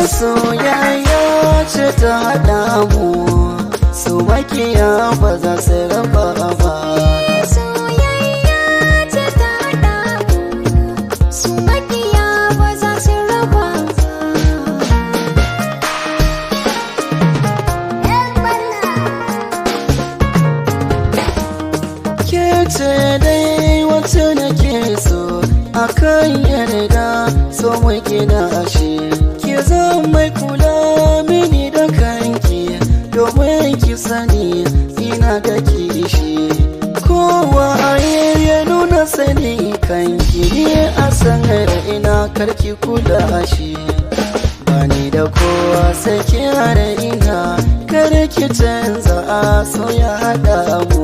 Soyayya ce ta haɗa mu, su makiya ba za su raba ba. Soyayya ce ta haɗa mu, su makiya ba za su raba ba. Ke ce dai wacce nake so, akan yarda so mu gina shi. Ki zan mai kula mini da kanki, domin ki sani ina da kishi. Kowa ya nuna sani kanki, ni a san ina karki kula shi. Bani da kowa sai ki ina, kar ki canza so ya haɗa mu.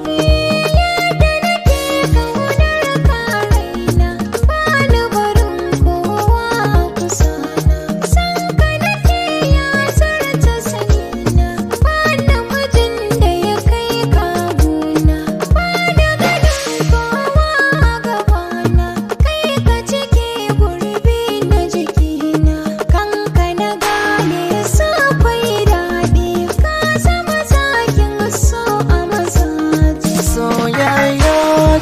Yadda nake kaunar ka raina, bani barin kowa kusa na. San ka nake ya zarta sanina, ba namijin da ya kai ka gona. Bani ganin kowa a gabana, kai ka cike gurbi na jikina. Kanka na gane sa akwai daɗi, ka zama zakin so a mazaje. Soyayya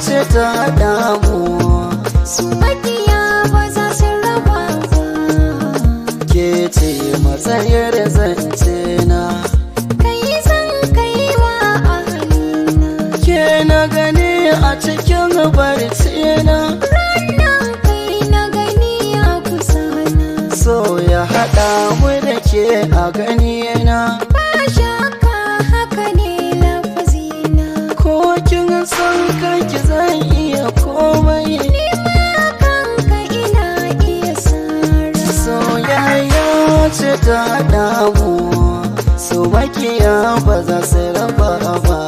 ce ta haɗa mu, Su makiya ba za su raba ba. ke ce matsayar zance na. Kai zan kai wa ahalina, Ke na gani a cikin barci na, ranar kai na gani a kusa na. so ya haɗa mu da ke a gani na. Ba shakka haka ne lafazina, Ko kin san kanki zan iya komai. ni ma kanka ina iya sara. Soyayya ce ta haɗa mu, su makiya ba za su raba ba.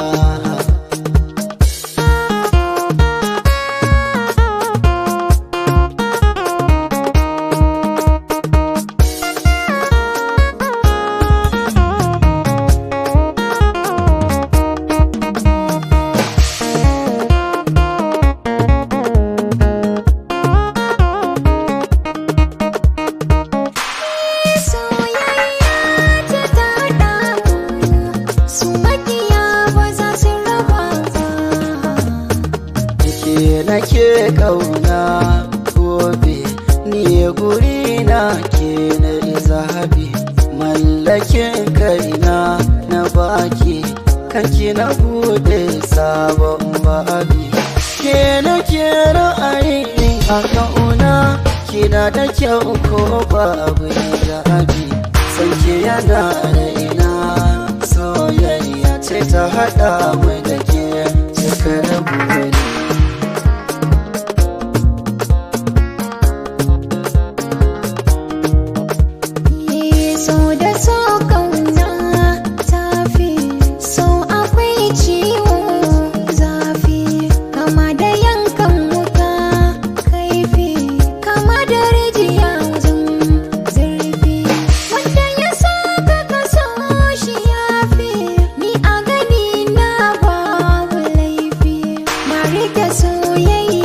Soyayya ce ta haɗa mu, su makiya ba za su raba ba. Ke nake kauna gobe, ni guri na ke na zahabi, mallakin kaina na baki, kanki na bude sabon babi. Ke nake ra'ayi a kauna, kina da kyau ko babu hijabi, sanki yana raina, soyayya ce ta haɗa mu da ke cikar buri. So da so kauna tafi, so akwai ciwo zafi, kama da yankan wuka kaifi, kama da rijiya wajen zurfi. Wanda ya saka ka so shi yafi, ni a gani na babu laifi, na rike soyayya.